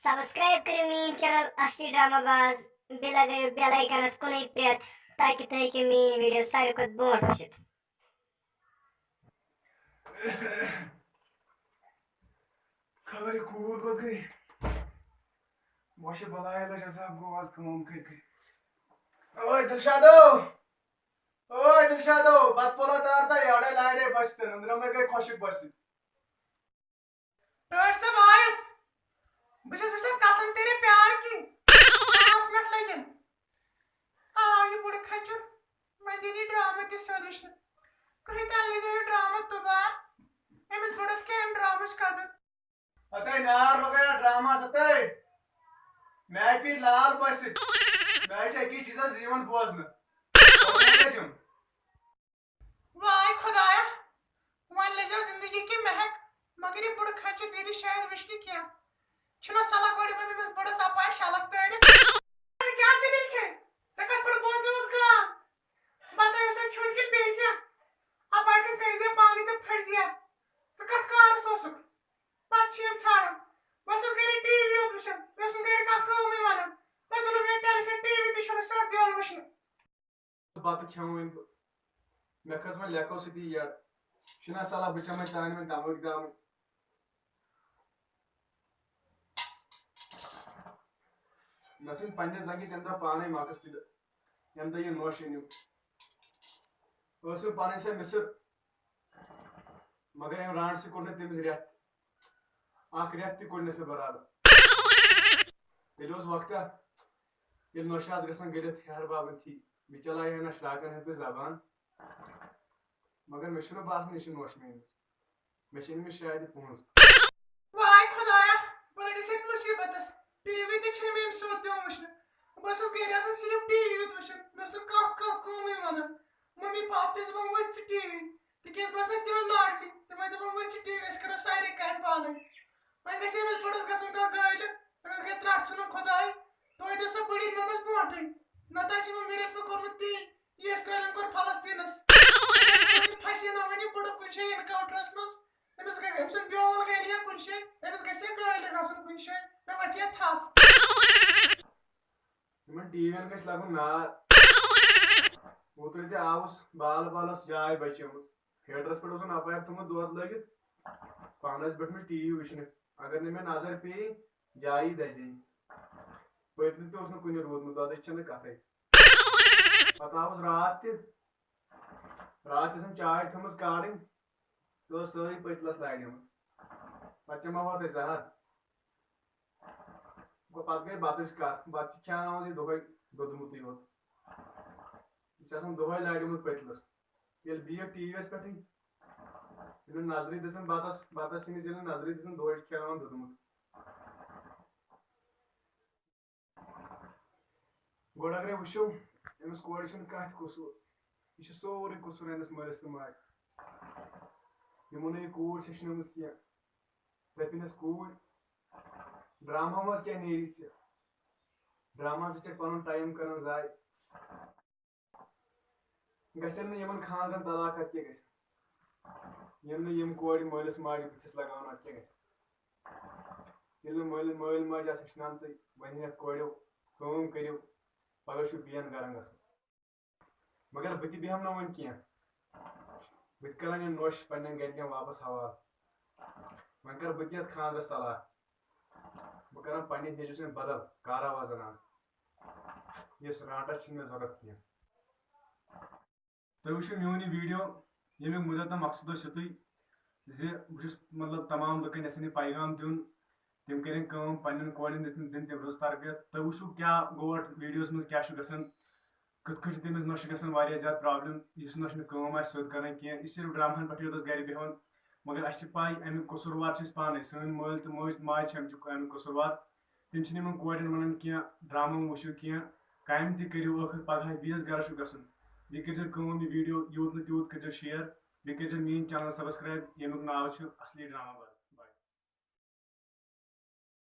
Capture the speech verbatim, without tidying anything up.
Subscribe کٔرِو میٲنۍ channel اصلی ڈرامہ باز، بیٚیہِ لگٲیِو بیل آیکنس کُنُے پرٛٮ۪تھ، تاکہِ تُہۍ ہیٚکِو میٲنۍ ویڈیو ساروی کھۄتہٕ برونٛٹھ وٕچھِتھ۔ خبر یہِ کوٗر کوٚت گٔے؟ وۄنۍ چھِ بلاے لٔج عذاب گوٚو آز کٲم کٔرۍ کٔرۍ۔ اوے دِلشادو! اوے دِلشادو! بتہٕ پھوٚلہ دار تہٕ یارے لاڑے بستہِ، أنٛدرمٕے گٔے خۄشٕک بستہِ۔ ڈاکٹر صٲب آیس۔ بہٕ چھَس وٕچھان قسم تیرے پیار کی۔ پانٛژھ منٹ لگن۔ آ، یہِ بُڈٕ کھچُر۔ وۄنۍ دِن یہِ ڈرامہ تہِ سیوٚد وٕچھنہٕ۔ کٕہٕنۍ تہِ لٔجزیو یہِ ڈرامہ دُبار۔ أمِس بُڈس کیٛاہ اَمہِ ڈرامٕچ قدٕر؟ ہتے نار لگایا ڈرامہ ستاے۔ مےٚ پی لال بس۔ مےٚ چھِ أکِس چیٖزس یِوان بوزنہٕ۔ بوزنہٕ کیٛاہ چھِم؟ واے خۄدایا، وۄنۍ لٔجو زندگی کہِ مہک، مگر یہِ بُڈٕ کھچُر دیٖدی شاید وٕچھنہٕ کینٛہہ۔ چھُنہ صلاح گۄڈٕ بہٕ أمِس بُڈس اپارِ شلکھ تٲرِتھ۔ ژےٚ کیٛاہ دٔلیٖل چھے؟ ژےٚ کتھ پٮ۪ٹھ بوزنووُتھ گام؟ بتہٕ ٲسا کھیوٚن کِنہٕ بیٚیہِ کینٛہہ؟ اپارِ کَنۍ کٔرۍ زِ پانے تہٕ پھٔٹۍ زِ۔ ژٕ کتھ کارس اوسُکھ؟ پتہٕ چھِ یِم ژھانڈان۔ بہٕ ٲسٕس گرِ ٹی وی یوت وٕچھان، مےٚ اوس نہٕ گرِ کانٛہہ کٲمٕے ونان۔ تۄہہِ دوٚپوُ مےٚ ٹینشن، ٹی وی تہِ چھُنہٕ سیوٚد دِوان وٕچھنہٕ۔ بتہٕ کھٮ۪مہٕ وۄنۍ بہٕ۔ مےٚ کھٔژ وۄنۍ لیکو سۭتی یٔڈ۔ چھُنہ صلاح بہٕ چمے تانۍ وۄنۍ دمٕکۍ دامٕکۍ۔ مےٚ ژھٕنۍ پننہِ زنگہِ تمہِ دۄہ پانے مۄکس تہِ، ییٚمہِ دۄہ یہِ نوشہِ أنِم۔ ٲسٕم پنٕنۍ سۄ مِسٕر، مگر أمۍ رانٛٹسٕے کوٚڑ نہٕ تٔمِس رٮ۪تھ، اکھ رٮ۪تھ تہِ کوٚڑنَس مےٚ برابر۔ تیٚلہِ اوس وقتہ، ییٚلہِ نوشہِ آسہٕ گژھان گٔلِتھ ہیہر بابن تھی، بہٕ چلاوِ ہا نہ شراکن ہٕنٛدۍ پٲٹھۍ زبان۔ مگر مےٚ چھُنہٕ باسان یہِ چھِ نوشہِ میٲنۍ۔ مےٚ چھِ أنمٕژ شاید یہِ پونٛسہٕ۔ واے خۄدایا، بہٕ لٔجِس أتھۍ مُصیٖبتس۔ ٹی وی تہِ چھُنہٕ مےٚ أمۍ سیوٚد دِوان وٕچھنہٕ۔ بہٕ ٲسٕس گرِ آسان صرف ٹی وی یوت وٕچھان۔ مےٚ اوس نہٕ کانٛہہ، کانٛہہ کٲمٕے ونان۔ ممی پاپہٕ تہِ ٲسۍ دپان، "ؤتھۍ ژٕ ٹی وی"، تِکیازِ بہٕ ٲسٕس نہٕ تِہُنٛد لاڈلی۔ تِم ٲسۍ دپان، "ؤتھۍ ژٕ ٹی وی، أسۍ کرو سارے کامہِ پانے"۔ وۄنۍ گژھِ أمِس بٕڈس گژھُن کانٛہہ گٲلۍ، أمِس گٔے ترٛٹھ ژھٕنُن خۄداے۔ توتہِ ٲس سۄ بٕڈٕے مٔمٕژ برونٛٹھٕے۔ نتہٕ آسہِ یِمن مِرکلہِ کوٚرمُت تی، یہِ اسرائیلن کوٚر فلسطینس۔ پھسے نہ وۄنۍ یہِ بٕڈٕ کُنہِ جایہِ انکاونٹرس منٛز۔ أمِس گٔے، أمۍ سُنٛد بیول گٔے یا کُنہِ جایہِ، أمِس گژھِ ہا گٲلۍ گژھُن کُنہِ جایہِ۔ مےٚ وۄتھِ ہا تھپھ۔ یِمن ٹی وین گژھِ لگُن نار۔ اوترٕ تہِ آوُس بال بالس جاے بچیمٕژ۔ ہیٹرس پٮ۪ٹھ اوسُن اپارِ تھوٚمُت دۄد لٲگِتھ۔ پانس بیوٗٹھمُت ٹی وی وٕچھنہِ۔ اگر نہٕ مےٚ نظر پیٚیہِ، جایی دزے۔ پٔتلہٕ تہِ اوس نہٕ کُنہِ روٗدمُت، دۄدٕچ چھنہٕ کتھے۔ پتہٕ آوُس راتھ تہِ۔ راتھ ٲسٕم چاے تھٲمٕژ کارٕنۍ۔ سۄ ٲس سٲرٕے پٔتلس لاڑیمٕژ۔ پتہٕ چماوہا تۄہہِ زہر۔ گوٚو پتہٕ گٔے بتٕچ کتھ۔ بتہٕ چھِ کھیاناوان أسۍ دۄہے دوٚدمُتٕے یوت۔ یہِ چھُ آسان دۄہے لاڑیومُت پٔتلس۔ ییٚلہِ بِہِو ٹی وی یس پٮ۪ٹھٕے، ییٚلہِ نہٕ نظرٕے دِژٕن بتس، بتس سِنِس ییٚلہِ نہٕ نظرٕے دِژٕن، دۄہے چھُ کھیاناوان دوٚدمُت۔ گۄڈٕ اگرے وٕچھو، أمِس کورِ چھُنہٕ کانٛہہ تہِ قصوٗر۔ یہِ چھُ سورُے قصوٗر أمِس مٲلِس تہٕ ماجہِ۔ یِمو نہٕ یہِ کوٗر ہیٚچھنٲومٕژ کینٛہہ۔ دٔپِنَس کوٗر، ڈرامہ منٛز کیٛاہ نیری ژےٚ؟ ڈرامہ سۭتۍ چھَکھ پَنُن ٹایم کران ضایع۔ گژھن نہٕ یِمن خاندرن طلاق، اَدٕ کیٛاہ گژھِ؟ ییٚلہِ نہٕ یِم کورِ مٲلِس ماجہِ بٕتھِس لگاوَن، اَدٕ کیٛاہ گژھِ؟ ییٚلہِ نہٕ مٲلۍ، مٲلۍ ماجہِ آسہِ ہیٚچھناومژٕے، وۄنۍ یِن یَتھ کورِ کٲم کٔرِو، پگاہ چھُ بیٚین گرن گژھُن۔ مگر بہٕ تہِ بیٚہمہٕ نہٕ وۄنۍ کینٛہہ۔ بہٕ تہِ کرن یہِ نوٚش پننٮ۪ن گرِکٮ۪ن واپس حوالہٕ۔ وۄنۍ کرٕ بہٕ تہِ یَتھ خاندرس طلاق۔ بہٕ کرن پننِس نیٚچوِس سۭتۍ بدل کارا زنان۔ یُس رانٹس چھِنہٕ مےٚ ضوٚرتھ کینٛہہ۔ تُہۍ وٕچھِو میون یہِ video، ییٚمیُک مُدعا تہٕ مقصد اوس یُتُے زِ بہٕ چھُس، مطلب، تمام لُکن یژھان یہِ پیغام دیُن، تِم کٔرِن کٲم، پننٮ۪ن کورٮ۪ن دِتھ، دِن تِم رٕژ تربیت۔ تُہۍ وٕچھِو کیٛاہ گوٚو اَتھ videoس منٛز، کیٛاہ چھُ گژھان، کِتھ کٔنۍ چھِ تٔمِس نۄشہِ گژھان واریاہ زیادٕ problem، یُس نۄشہِ نہٕ کٲم آسہِ سیوٚد کران کینٛہہ، یہِ چھِ صرف ڈرامہن پٮ۪ٹھ یوت أسۍ گرِ بیٚہوان، مگر اَسہِ چھِ پَے اَمیُک قصوٗروار چھِ أسۍ پانَے، سٲنۍ مٲلۍ تہٕ مٲج، ماجہِ چھِ اَمہِ چہِ، اَمیُک قصوٗروار۔ تِم چھِنہٕ یِمن کورٮ۪ن وَنان کینٛہہ، ڈرامہ مہٕ وٕچھِو کینٛہہ، کامہِ تہِ کٔرِو، ٲخٕر پگاہ بیٚیِس گرس چھُ گژھُن۔ بیٚیہِ کٔرۍزیو کٲم، یہِ video یوٗت نہٕ تیوٗت کٔرۍزیو share، بیٚیہِ کٔرۍزیو میٛٲنۍ channel subscribe، ییٚمیُک ناو چھُ اصلی ڈرامہ باز۔